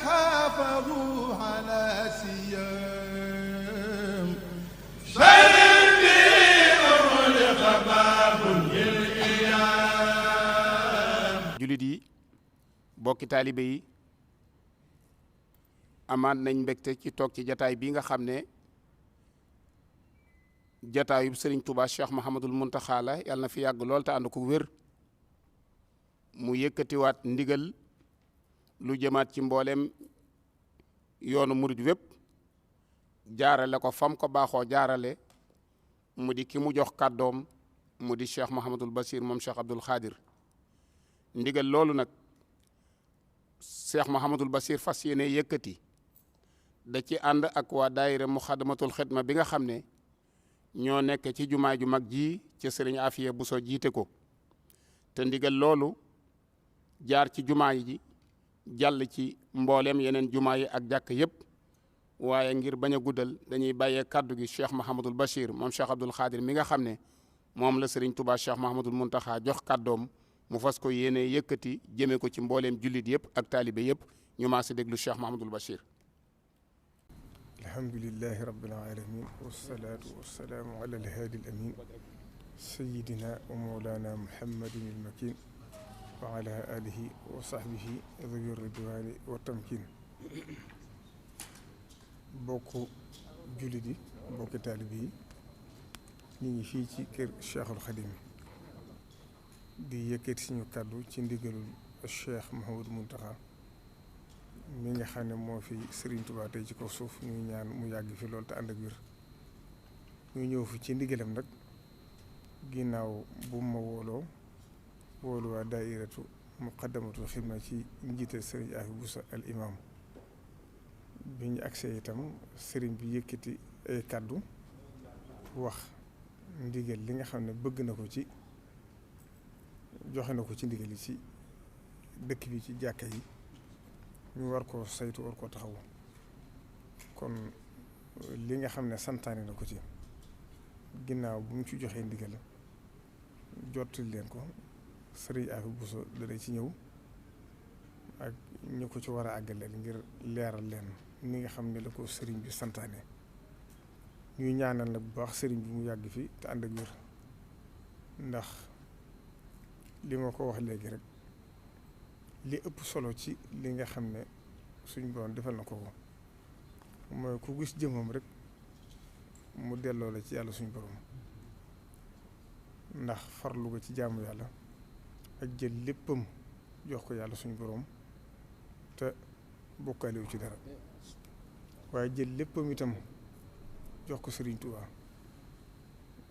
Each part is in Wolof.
حافظوا على سيام julit yi bokki taalibe yi amaat nañ mbégte ci toog ci jataay bii nga xam ne jataayub sëriñ Touba Cheikh Mouhamadul Mountakha la yàlla na fi yàgg lool te ànd ko wér mu yëkkatiwaat ndigal lu jëmaat ci mboolem yoonu murid wépp jaarale ko fam ko baaxoo jaarale mu di ki mu jox kàddoom mu di Cheikh Mouhamadul Bachir moom Cheikh Abdoul Khadir ndigal loolu nag Cheikh Mouhamadul Bachir fas yéene yëkkati da ci ànd ak waa daayira Muxaddamatul Xidma bi nga xam ne ñoo nekk ci jumaa ju mag ji ci sëriñ Afiya Buso jiite ko te ndigal loolu jaar ci jumaa yi ji jàll ci mboolem yeneen jumaa yi ak jàkk yépp waaye ngir bañ a guddal dañuy bàyyee kàddu gi Cheikh Mouhamadul Bachir moom Cheikh Abdoul Khadir mi nga xam ne moom la sëriñ Touba Cheikh Mouhamadul Mountakha jox kàddoom mu fas ko yéene yëkkati jëme ko ci mbooleem jullit yëpp ak taalibe yëpp ñu maa si déglu Cheikh Mouhamadul Bachir. alhamdulillahi rabbil alamin wassalaatu wassalaamu ala alhaadi al amin sayidina wa mawlana muhammadin al makin wa ala alihi wa sahbihi dhawi ridwani wa tamkin bokk jullit yi bokki taalibe yi ñu ngi fii ci kër Cheikhul Khadim di yëkkati suñu kàddu ci ndigalul Cheikh Mouhamadou Mountakha mi nga xam ne moo fi Serigne Touba tey ci kaw suuf ñuy ñaan mu yàgg fi loolu te ànd ak wér ñu ñëw fi ci ndigalam nag ginnaaw bu ma woolu waa daairatu Muqaddamatul Xidma ci njiital Serigne Afi Buso al imam bi ñu agsee itam Serigne bi yëkkati ay kàddu wax ndigal li nga xam ne bëgg na ko ci joxe na ko ci ndigal yi ci dëkk bi ci jàkka yi ñu war koo saytu war koo taxawu kon li nga xam ne santaane na ko ci ginnaaw bu mu ci joxee ndigal jottali leen ko sëriñ Afi Buso dana ci ñëw ak ñu ko ci war a àggaleel ngir leeral leen ni nga xam ne la ko sëriñ bi santaane ñuy ñaanal nag bu baax sëriñ bi mu yàgg fi te ànd ak wér ndax li ma ko wax léegi rek li ëpp solo ci li nga xam ne suñ borom defal na ko mooy ku gis jëmmam rek mu delloo la ci yàlla suñ borom ndax farlu ko ci jaamu yàlla ak jël léppam jox ko yàlla suñ borom te bokkaaliwu ci dara waaye jël léppam itam jox ko Sëriñ Tuubaa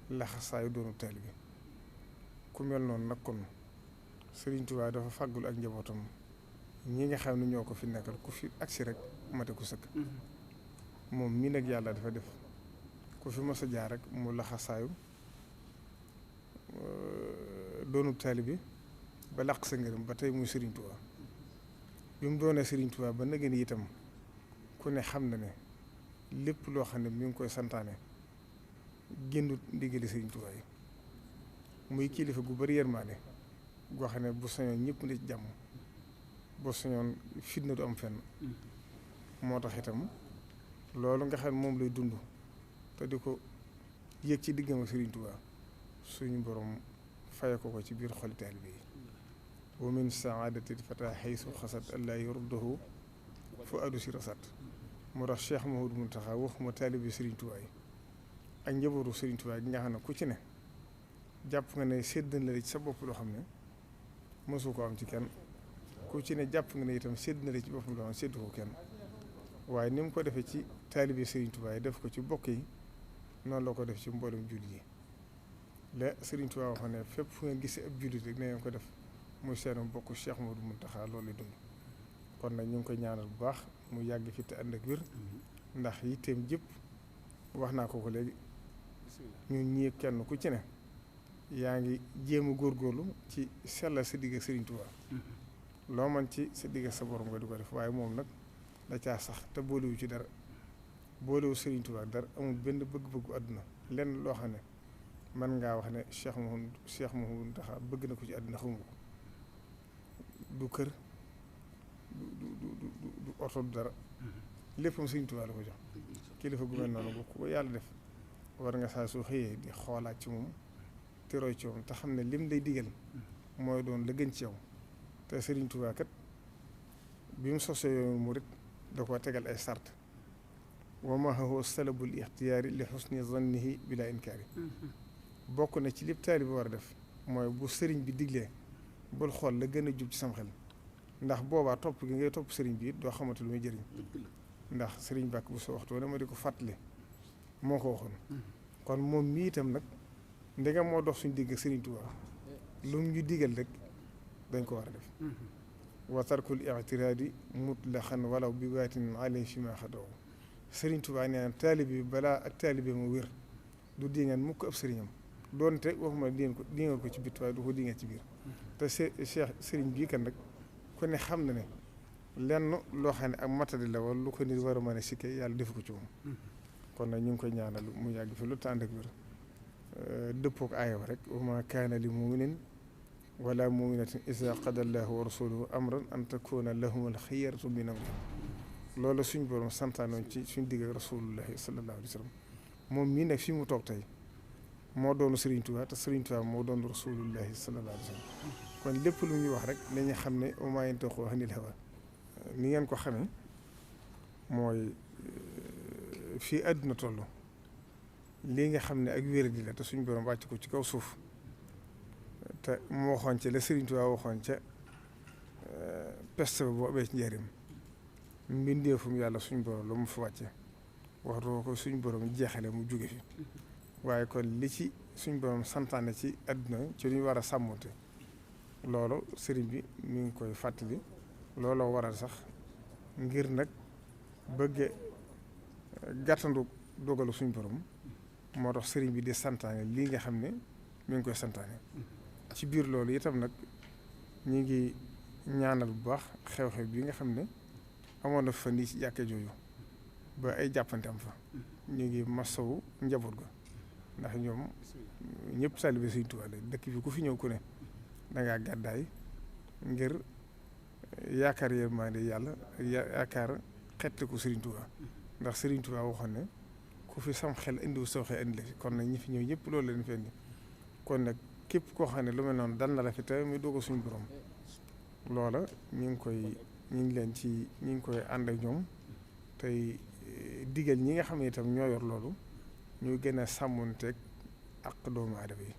laxasaayu doonu taalibe ku mel noonu nag kon Sëriñ Tuubaa dafa fàggul ak njabootam ñi nga xam ne ñoo ko fi nekkal ku fi agsi rek mate ku sëkk moom mii nag yàlla dafa def ku fi mos a jaar rek mu laxasaayu doonu taalibe ba làq sa ngërëm ba tey muy Sëriñ Tuubaa bi mu doonee Sëriñ Tuubaa ba nag ni itam ku ne xam na ne lépp loo xam ne mi ngi koy santaane génnut ndigali Sëriñ Tuubaa yi muy kilifa gu bari yërmaande goo xam ne bu sañoon ñëpp ne ci jàmm bu sañoon fitna du am fenn moo tax itam loolu nga xam ne moom lay dund te di ko yëg ci diggam ak Sëriñ Tuubaa suñu borom faye ko ci biir xoli taalibe yi wa min saadati fata xaysu xasat allah yurduhu fu addu si rasat moo tax Cheikh Mouhamadou Mountakha waxuma taalibe Sëriñ Tuubaa yi ak njabootu Sëriñ Tuubaa gi nga xam ne ku ci ne jàpp nga ne sédd na la ci sa bopp loo xam ne mësu ko am ci kenn ku ci ne jàpp nga ne itam sédd na la ci boppam loo xam ne séddu ko kenn waaye ni mu ko defee ci taalibe Sëriñ Tuubaa yi def ko ci bokk yi noonu la ko def ci mboolem jullit yi la Sëriñ Tuubaa wax ne fépp fu ngeen gisee ab jullit rek na ngeen ko def muy seen bokk Cheikh Mouhamadou Mountakha loolu lay dund kon nag ñu ngi koy ñaanal bu baax mu yàgg fi te ànd ak wér ndax yitteem jëpp wax naa ko léegi ñun ñii kenn ku ci ne yaa ngi jéem a góorgóorlu ci sellal sa digg ak Sëriñ Tuubaa loo man ci sa digg ak sa borom nga di ko def waaye moom nag da caa sax te boolewu ci dara boolewu Sëriñ Tuubaa dara amul benn bëgg-bëggu àdduna lenn loo xam ne man ngaa wax ne Cheikh Mouhamadou Mountakha bëgg na ko ci àdduna xamu ko du kër du oto du dara léppam Sëriñ Tuubaa la ko jox kilifa gu mel noonu bu ko yàlla def war nga saa soo xëyee di xoolaat ci moom te roy ci moom te xam ne lim lay digal mooy doon la gën ci yow te Sëriñ Tuubaa kat bi mu sosee yoonu murit da koo tegal ay sart wa ma huwa salabul ixtiyaari li xusni zannihi bila inkaari bokk na ci lépp taalibe bi war a def mooy bu sëriñ bi diglee bul xool la gën a jub ci sam xel ndax boobaa topp gi ngay topp sëriñ bi doo xamante lu muy jëriñ ndax sëriñ bàkk bu soo waxtu ma di ko fàttali moo ko waxoon kon moom mii itam nag ndegam moo dox suñu digg sëriñ Tuubaa lu mu ñu digal rek dañ ko war a def wa tarkul i'tiraadi mutlaqan walaw bi waatin alayhi fi ma xadaw sëriñ Tuubaa nee na taalibe bi balaa ak taalibe mu wér du dingaan mukk ab sëriñam doonte waxuma dinga ko ci bit waaye du ko dinga ci biir te cheikh sëriñ bii kan nag ku ne xam na ne lenn loo xam ne ak matadi la wala lu ko nit war a mën a sikke yàlla def ko ci moom kon nag ñu ngi koy ñaanal mu yàgg fi lu tànd ak wér dëppook aaya rek wa ma kaana li muminin wala muminatin isa qada allahu wa rasuluhu amran an takuna lahum al xiyaratu min amrihim loolu suñ borom santaanoon ci suñ digg ak rasulullahi sallallahu alayhi wa sallam moom mii nag fi mu toog tey moo doonu Sëriñ Tuubaa te Sëriñ Tuubaa moo doon rasulullahi sallallahu alayhi wa sallam kon lépp lu ñuy wax rek nañu xam ne wa maa yantiqu anil hawaa ni ngeen ko xamee mooy fii àdduna toll lii nga xam ne ak wér-di la te suñ borom wàcc ko ci kaw suuf te mu waxoon ca la Sëriñ Tuubaa waxoon ca peste ba boo amee ci njëriñ mbindeefum yàlla suñ borom la mu fa wàcce waxtu ko suñ borom jeexale mu jóge fi waaye kon li ci suñ borom santaane ci àdduna ci lu ñu war a sàmmonte loolu sëriñ bi mi ngi koy fàttali looloo waral sax ngir nag bëgge gàttandu dogalu suñ borom moo tax sëriñ bi di santaane lii nga xam ne mi ngi koy santaane ci biir loolu itam nag ñu ngi ñaanal bu baax xew-xew bi nga xam ne amoon na fa nii ci jàkke jooju ba ay jàppante am fa ñu ngi masawu njaboot ga ndax ñoom ñëpp taalibe Sëriñ Tuubaa la dëkk bi ku fi ñëw ku ne dangaa gàddaay ngir yaakaar yërmande yàlla yaakaar xetti ko Sëriñ Tuubaa ndax Sëriñ Tuubaa waxoon ne ku fi sam xel indiwu saw xel indi la fi kon nag ñi fi ñëw ñëpp loolu leen fi indi kon nag képp koo xam ne lu mel noonu dal na la fi te muy doog a suñu borom loola ñu ngi koy ànd ak ñoom tey digal ñi nga xam ne itam ñoo yor loolu ñu gën a sàmmonteeg ak doomu aadama yi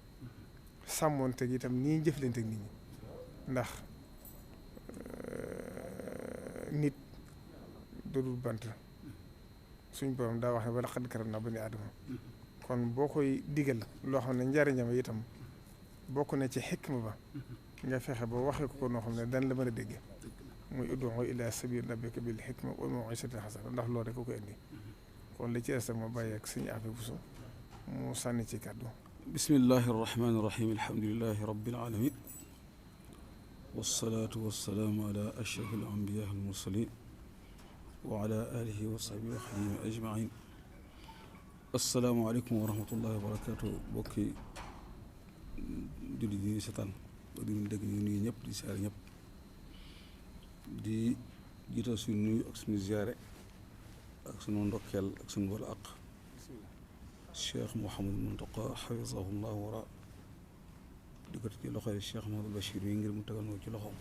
sàmmonteeg itam nii jëflanteeg nit ñi ndax nit dodul bant suñ borom daa wax ne wala xad karam naa bani aadama kon boo koy digal loo xam ne njariñam itam bokk na ci xikma ba nga fexe ba waxee ko noo xam ne dan la mën a dégg muy ud'u ila sabili rabbika bil hikma wal maw'izati hasana ndax loolu rek ko indi kon li ci des ma bàyyi ak suñu affaire bu so mu sànni ci kàddu bismillahi arrahmani irrahim alhamdulilahi rabbil alamin wasalaatu wasalaamu ala ashraf al anbiya al mursalin wa ala alihi wa sahbihi wa xadimi ajmain assalaamu aleykum wa rahmatullahi wa barakatuh bokki julli di setaan ba di dégg ñu nuyu ñëpp di siyaare ñëpp di jiital suñu nuyu ak suñu ziyaare ak suñu ndokkeel ak suñu wala aq cheikh Mouhamadou Mountakha xafisahullah wara di ko ci loxoy cheikh Mouhamadou Bachir yi ngir mu tegal ci loxoom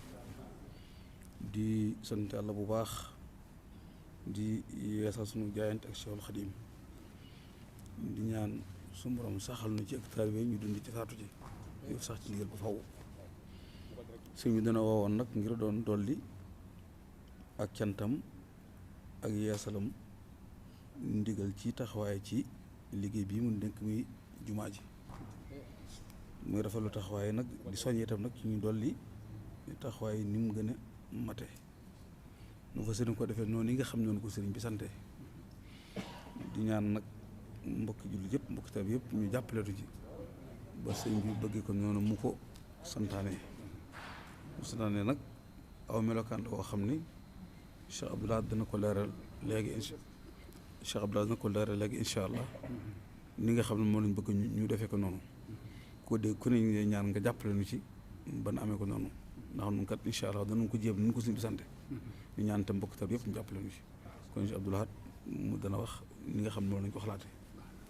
di sant Yàlla bu baax di yeesal suñu jaayante ak Cheikhul Xadim di ñaan suñu borom saxal na ci ak taalibe ñu dund ci saatu ci yow sax ci ndigal bu faw sëñ bi dana woowoon nag ngir doon dolli ak cantam ak yeesalam ndigal ci taxawaay ci liggéey bii mu dénk muy jumaa ji muy rafetlu taxawaay nag di soññee itam nag ci ñu dolli taxawaay ni mu gën a mate nu fa sëriñ ko defee noonu yi nga xam noonu ko sëriñ bi sante di ñaan nag mbokki jullit yëpp mbokki taalibe yëpp ñu jàppaletu ci ba sëriñ bi bëggee ko noonu mu ko santaane nag aw melokaan la woo xam ni Cheikh Abdoulaye dana ko leeral léegi incha allah ni nga xam ne moom lañ bëgg ñu defee ko noonu ko dégg ku ne ñu ñaan nga jàppale nu ci ban amee ko noonu ndax nun kat incha allah danañ ko jéem nu ko suñu bi sante di ñaan tam mbokk taalibe yëpp ñu jàppale ñu ci kon si Abdou Lahad mu dana wax li nga xam ne noonu lañ ko xalaate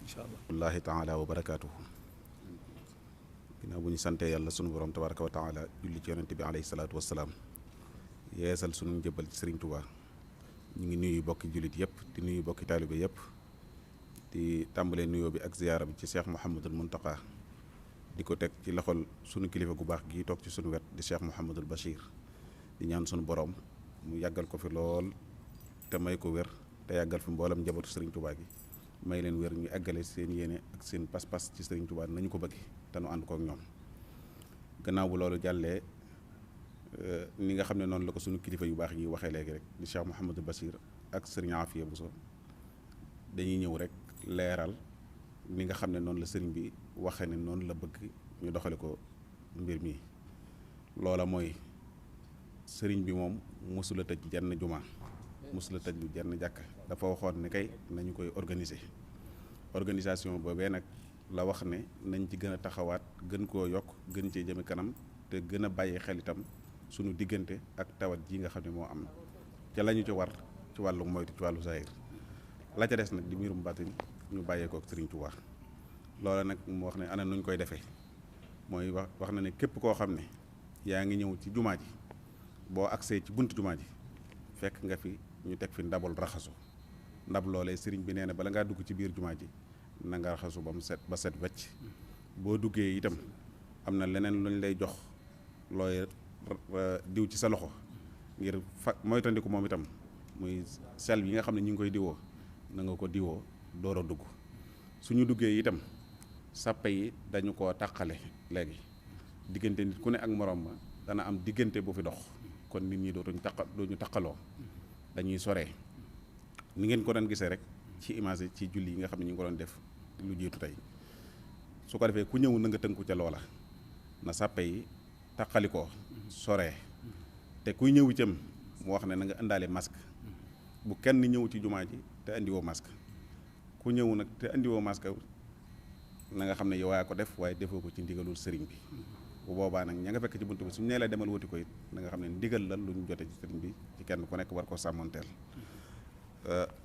incha allah. wallaahi taala wa barakaatuhu. ginnaaw bu ñu santee yàlla sunu borom tabaraka wa taala julli ci yonente bi alayhi salaatu wasalaam yeesal sunu njëbbal ci Sëriñ Tuubaa ñu ngi nuyu bokki jullit yëpp di nuyu bokki taalibe yëpp di tàmbalee nuyoo bi ak ziyaara bi ci Cheikh Mouhamadul Mountakha di ko teg ci loxol sunu kilifa gu baax gii toog ci sunu wet di Cheikh Mouhamadul Bachir di ñaan sunu borom mu yàggal ko fi lool te may ko wér te yàggal fi mboolam njabootu Sëriñ Tuubaa gi may leen wér ñu eggale seen yéene ak seen pas-pas ci Sëriñ Tuubaa nañu ko bëgg te nu ànd ko ak ñoom gannaaw bu loolu jàllee ni nga xam ne noonu la ko sunu kilifa yu baax yi waxee léegi rek di Cheikh Mouhamadul Bachir ak Sëriñ Afiya Buso dañuy ñëw rek leeral ni nga xam ne noonu la sëriñ bi waxee ne noonu la bëgg ñu doxale ko mbir mi loola mooy sëriñ bi moom mosula tëj jenn jumaa mosula tëj lu jenn jàkk dafa waxoon ne kay nañu koy organisation boobee nag la wax ne nañ ci gën a taxawaat gën koo yokk gën cee jëme kanam te gën a bàyyi xel itam sunu diggante ak tawat ji nga xam ne moo am ca la ñu ci war ci wàllu moytu ci wàllu zahir la ca des nag di mbirum baatin ñu bàyyee ko ak Sëriñ Tuubaa loola nag mu wax ne ana nuñ koy defee mooy wax na ne képp koo xam ne yaa ngi ñëw ci jumaa ji boo agsee ci buntu jumaa ji fekk nga fi ñu teg fi ndabul raxasu ndab loolee sëriñ bi nee na bala ngaa dugg ci biir jumaa ji na nga raxasu ba mu set ba set wecc boo duggee itam am na leneen luñ lay jox looy diw ci sa loxo ngir moytandiku moom itam muy sel yi nga xam ne ñu ngi koy diwoo na nga ko diwoo door a dugg suñu duggee itam sàppe yi dañu koo taqale léegi diggante nit ku ne ak morom ma dana am diggante bu fi dox kon nit ñi duñu taqaloo dañuy soree ni ngeen ko doon gisee rek ci image ci julli yi nga xam ne ñu ngi ko doon def lu jiitu tey su ko defee ku ñëw na nga tënku ca loola na sàppe yi taqalikoo soree te kuy ñëw itam mu wax ne na nga indaale masque bu kenn ñëw ci jumaa ji te indiwoo masque ku ñëw nag te indiwoo masque na nga xam ne yow yaa ko def waaye defoo ko ci ndigalul sëriñ bi bu boobaa nag ña nga fekk ci buntu bi suñu nee la demal wuti ko it na nga xam ne ndigal la lu ñu jote ci sëriñ bi ci kenn ku nekk war koo sàmmoonteel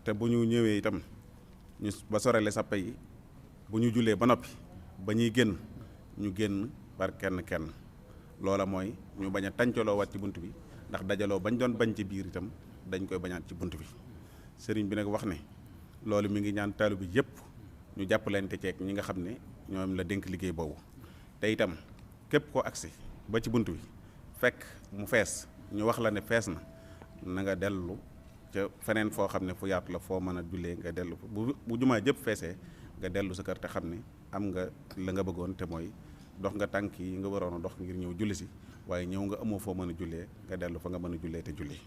te bu ñu ñëwee itam ñu ba sorele sàppe yi bu ñu jullee ba noppi ba ñuy génn ñu génn par kenn loola mooy ñu bañ a tàncaloo waat ci bunt bi ndax dajaloo bañ doon bañ ci biir itam dañ koy bañaat ci bunt bi sëriñ bi nag wax ne loolu mi ngi ñaan taalu bi yëpp ñu jàppalante ceeg ñi nga xam ne ñoom la dénk liggéey boobu te itam képp koo agsi ba ci bunt bi fekk mu fees ñu wax la ne fees na nga dellu ca feneen foo xam ne fu yaatu la foo mën a jullee nga dellu bu jumaa jëpp feesee nga dellu sa kër te xam ne am nga la nga bëggoon te mooy dox nga tànk yi nga waroon a dox ngir ñëw julli si waaye ñëw nga amoo foo mën a jullee nga dellu fa nga mën a jullee te julli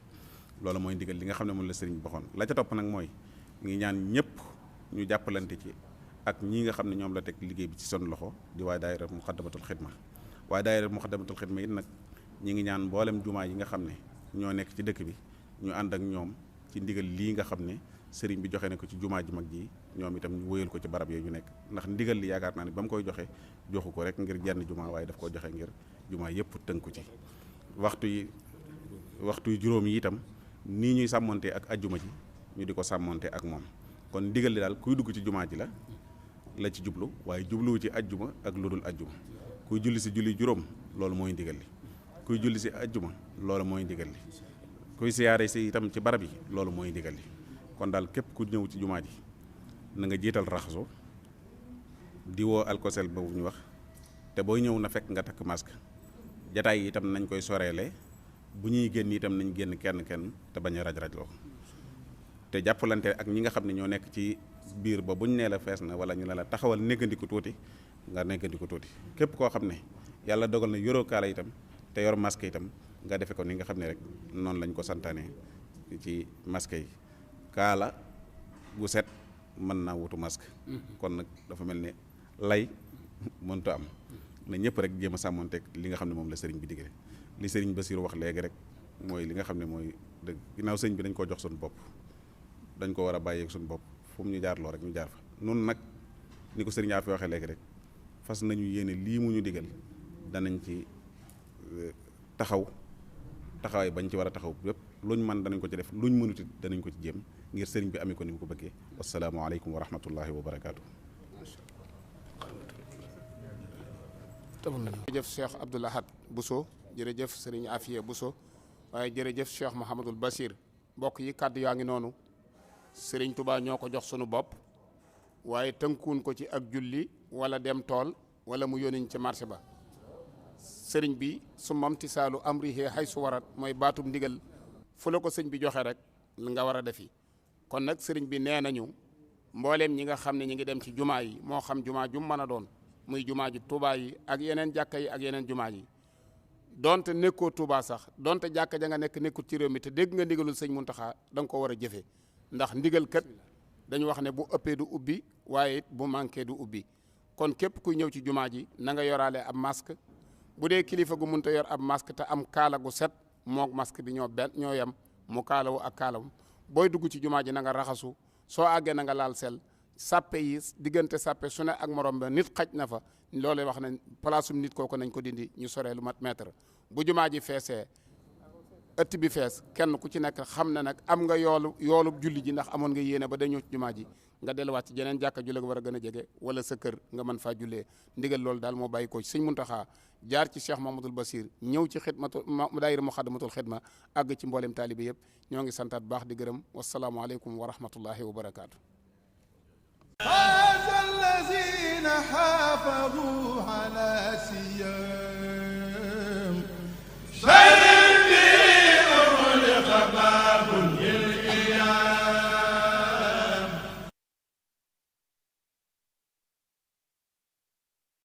loolu mooy ndigal li nga xam ne moom la sëriñ bi waxoon la ca topp nag mooy ngi ñaan ñëpp ñu jàppalante ci ak ñi nga xam ne ñoom la teg liggéey bi ci seen loxo di waa daayira Muxaddamatul Xidma waaye daayira Muxaddamatul Xidma it nag ñi ngi ñaan mboolem jumaa yi nga xam ne ñoo nekk ci dëkk bi ñu ànd ak ñoom ci ndigal lii nga xam ne sëriñ bi joxe na ko ci jumaa ji mag ji ñoom itam ñu wëyal ko ci barab yooyu ñu nekk ndax ndigal li yaakaar naa ne ba mu koy joxe joxu ko rek ngir jenn jumaa waaye daf koo joxe ngir jumaa yëpp tënku ci waxtu yi juróom yi itam nii ñuy sàmmonte ak ajjuma ji ñu di ko sàmmonte ak moom kon ndigal li daal kuy dugg ci jumaa ji la ci jublu waaye jubluwu ci ajjuma ak lu dul ajjuma kuy julli si julli juróom loolu mooy ndigal li kuy julli si ajjuma loolu mooy ndigal li kuy siyaare si itam ci barab yi loolu mooy ndigal li kon daal képp ku ñëw ci jumaa ji na nga jiital raxasu diwoo alkosel boobu ñu wax te booy ñëw na fekk nga takk masque jataay yi itam nañ koy soreele bu ñuy génn itam nañ génn kenn te bañ a raj-rajloo te jàppalante ak ñi nga xam ne ñoo nekk ci biir ba buñ nee la fees na wala ñu ne la taxawal néggandiku tuuti nga néggandiku tuuti képp koo xam ne yàlla dogal na yoroo kaala itam te yor masque itam nga defe ko ni nga xam ne rek noonu lañ ko santaane ci masque yi kaala gu set mën naa wutu masque kon nag dafa mel ne lay mënta am na ñëpp rek jéem a sàmmonteeg li nga xam ne moom la sëriñ bi diggee li sëriñ Basiru wax léegi rek mooy li nga xam ne mooy dëgg ginnaaw sëriñ bi dañ koo jox suñu bopp dañ ko war a bàyyeeg suñu bopp fu mu ñu jaar loo rek ñu jaar fa nun nag ni ko sëriñ yaa fi waxee léegi rek fas nañu yéene lii mu ñu digal danañ ci taxawaay bañ ci war a taxaw yépp luñ mën danañ ko ci def luñ mënut it danañ ko ci jéem ngir sëriñ bi amee ko ni mu ko bëggee wasalaamaaleykum wa rahmatullahi wa barakaatu. jërëjëf Cheikh Abdoul Ahad Bousso jërëjëf sëriñ Afiya Bousso waaye jërëjëf Cheikh Mouhamadul Basir mbokk yi kàddu yaa ngi noonu sëriñ Touba ñoo ko jox sunu bopp waaye tënkuwun ko ci ak julli wala dem tool wala mu yónniñ ci marché ba sëriñ bi su mamti saalu amrihi hay su warat mooy baatub ndigal fu la ko sëñ bi joxe rek nga war a defi kon nag sëriñ bi nee nañu mbooleem ñi nga xam ne ñi ngi dem ci jumaa yi moo xam jumaa jum mën a doon muy jumaa ji Touba yi ak yeneen jàkka yi ak yeneen jumaa yi donte nekkoo Touba sax donte jàkka ja nga nekkut ci réew mi te dégg nga ndigalul sëñ Muntaxa da nga ko war a jëfe ndax ndigal kat dañu wax ne bu ëppee du ubbi waaye it bu manqué du ubbi kon képp kuy ñëw ci jumaa ji na nga yoraale ab masque bu dee kilifa gu mënta yor ab masque te am kaala gu set moog masque bi ñoo yem mu kaalawu ak kaalawu booy dugg ci jumaa ji na nga raxasu soo àggee na nga laal sel sàppe yi diggante sàppe su ne ak morom ba nit xaj na fa loolu wax nañ palaasum nit kooku nañ ko dindi ñu soree lu mat mètre bu jumaa ji feesee ëtt bi fees kenn ku ci nekk xam ne nag am nga yoolu julli ji ndax amoon nga yéene ba dañoo ci jumaa ji nga delluwaat ci jeneen jàkka ju la war a gën a jege wala sa kër nga mën faa jullee ndigal loolu daal moo bàyyi ko ci sëñ Muntaxa jaar ci Cheikh Mamadou Basir ñëw ci xidmatu daayira Muxaddamatul Xidma àgg ci mboolem taalibe yëpp ñoo ngi santaat baax di gërëm wasalaamualeykum wa rahmatullahi wa barakaatu. هذا الذين حافظوا على